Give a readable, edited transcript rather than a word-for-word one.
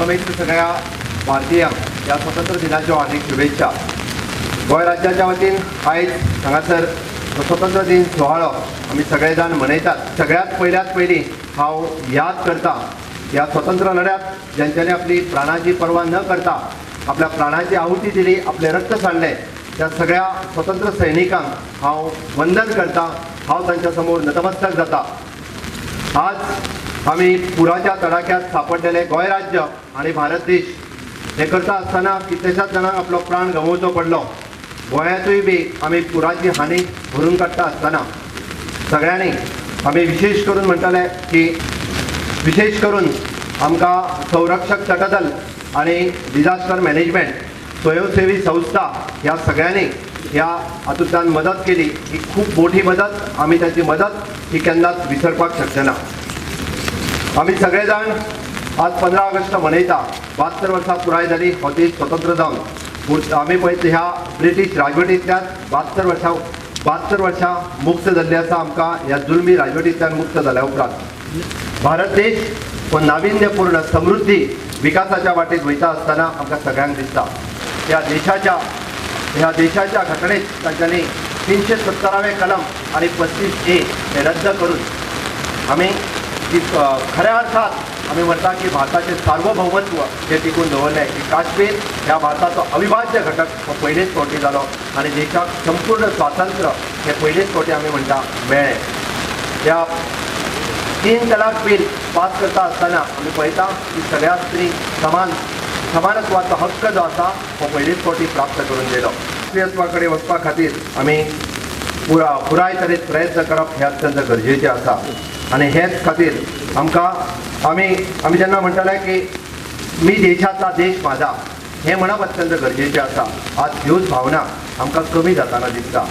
समेस्त सगळ्या भारतीयांक ह्या स्वतंत्र दिनाच्यो हार्दिक शुभेच्छा. गोंय राज्याच्या वतीन आयज हांगासर स्वतंत्र दिन सुवाळो आमी सगळे जाण मनयतात. सगळ्यात पयल्यात पयलीं हांव याद करता ह्या स्वतंत्र लढ्यात ज्यांच्यांनी आपली प्राणाची पर्वा न करता आपल्या प्राणाची आहुती दिली, आपलें रक्त सांडलें, त्या सगळ्या स्वतंत्र सैनिकांक हांव वंदन करता. हांव तांच्या समोर नतमस्तक जाता. आज आमी पुराच्या तडाख्यात सापडलेले गोंय राज्य आणि भारत देश हे करता आसतना कितल्याशाच जाणांक आपलो प्राण गमोवचो पडलो. गोंयांतूय बी आमी पुराची हानी भरून काडटा आसतना सगळ्यांनी आमी विशेश करून म्हणटले की विशेश करून आमकां संरक्षक तटदल आणि डिझास्टर मॅनेजमेंट स्वयंसेवी संस्था ह्या सगळ्यांनी ह्या हातूंतल्यान मदत केली. ही खूब मोठी मदत. आमी ताची मदत ही केन्नाच विसरपाक शकचे ना. आमी सगळे जाण आज 15 ऑगस्ट मनयता. 72 वर्सां पुराय जाली हो देश स्वतंत्र जावन. पूण आमी पळयत ह्या ब्रिटीश राजवटींतल्यान 72 वर्सां, 72 वर्सां मुक्त जाल्ली आसा. आमकां ह्या जुलमी राजवटींतल्यान मुक्त जाल्या उपरांत भारत देश हो नाविन्यपूर्ण समृद्धी विकासाच्या वाटेत वयता आसतना आमकां सगळ्यांक दिसता. ह्या देशाच्या घटनेत तांच्यांनी 370वें कलम आणि 35ए हे रद्द करून आमी की खऱ्या अर्थात आमी म्हणटा की भारताचें सार्वभौमत्व हें टिकून दवरलें, की काश्मीर ह्या भारताचो अविभाज्य घटक हो पयलेच फावटी जालो आनी देशाक संपूर्ण स्वातंत्र्य हे पयलेच फावटी आमी म्हणटा मेळ्ळें. ह्या तीन तलाक बील पास करता आसतना आमी पळयता की सगळ्या स्त्री समान समानत्वाचो हक्क जो आसा हो पयलेच फावटी प्राप्त करून दिलो. राष्ट्रीयत्वा कडेन वचपा खातीर आमी पुराय तरेन प्रयत्न करप हें अत्यंत गरजेचें आसा. आनी हेच खातीर आमकां आमी आमी जेन्ना म्हणटाले की मी देशाचा, देश माझा, हें म्हणप अत्यंत गरजेचें आसा. आज ह्योच भावना आमकां कमी जाताना दिसता.